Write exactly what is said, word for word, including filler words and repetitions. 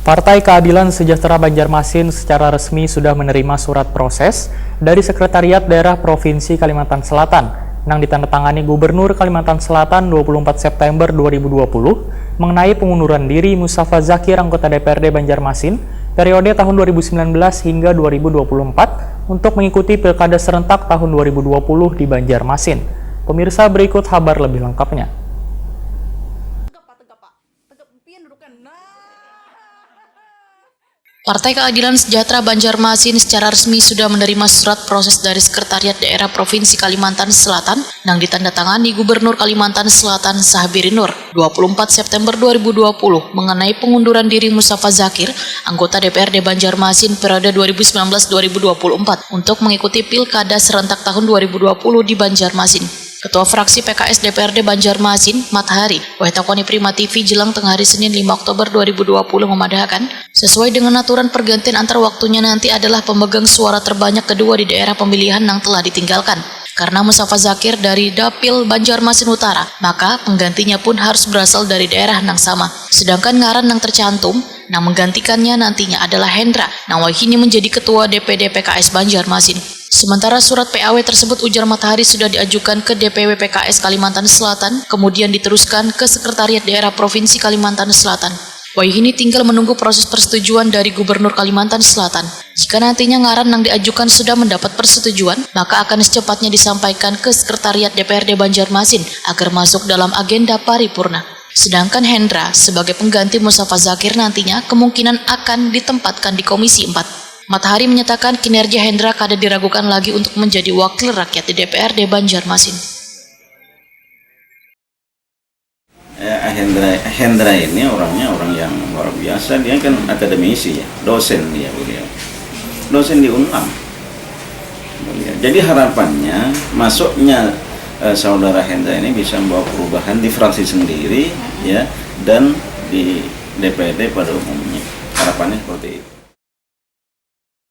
Partai Keadilan Sejahtera Banjarmasin secara resmi sudah menerima surat proses dari Sekretariat Daerah Provinsi Kalimantan Selatan nang ditandatangani Gubernur Kalimantan Selatan dua puluh empat September dua ribu dua puluh mengenai pengunduran diri Mustafa Zakir, anggota D P R D Banjarmasin, periode tahun dua ribu sembilan belas hingga dua ribu dua puluh empat, untuk mengikuti Pilkada serentak tahun dua ribu dua puluh di Banjarmasin. Pemirsa, berikut habar lebih lengkapnya. Partai Keadilan Sejahtera Banjarmasin secara resmi sudah menerima surat proses dari Sekretariat Daerah Provinsi Kalimantan Selatan nang ditandatangani Gubernur Kalimantan Selatan Syahbiri Nur dua puluh empat September dua ribu dua puluh mengenai pengunduran diri Mustafa Zakir, anggota D P R D Banjarmasin periode dua ribu sembilan belas dua ribu dua puluh empat, untuk mengikuti Pilkada serentak tahun dua ribu dua puluh di Banjarmasin. Ketua Fraksi P K S D P R D Banjarmasin, Mat Hari, wayah takuni Prima T V jelang tengah hari Senin lima Oktober dua ribu dua puluh memadahkan, sesuai dengan aturan, pergantian antar waktunya nanti adalah pemegang suara terbanyak kedua di daerah pemilihan nang telah ditinggalkan. Karena Mustafa Zakir dari Dapil Banjarmasin Utara, maka penggantinya pun harus berasal dari daerah nang sama. Sedangkan ngaran nang tercantum nang menggantikannya nantinya adalah Hendra, nang wayahini menjadi Ketua D P D P K S Banjarmasin. Sementara surat P A W tersebut, ujar Mat Hari, sudah diajukan ke D P W P K S Kalimantan Selatan, kemudian diteruskan ke Sekretariat Daerah Provinsi Kalimantan Selatan. Wayahini tinggal menunggu proses persetujuan dari Gubernur Kalimantan Selatan. Jika nantinya ngaran nang diajukan sudah mendapat persetujuan, maka akan secepatnya disampaikan ke Sekretariat D P R D Banjarmasin agar masuk dalam agenda paripurna. Sedangkan Hendra sebagai pengganti Mustafa Zakir nantinya kemungkinan akan ditempatkan di Komisi empat. Mat Hari menyatakan kinerja Hendra kada diragukan lagi untuk menjadi wakil rakyat di D P R D Banjarmasin. Eh, Hendra, Hendra ini orangnya orang yang luar biasa. Dia kan akademisi, ya, dosen dia, beliau. Dosen di Unlam. Beliau. Jadi harapannya masuknya eh, saudara Hendra ini bisa membawa perubahan di fraksi sendiri, ya, dan di D P D pada umumnya. Harapannya seperti itu.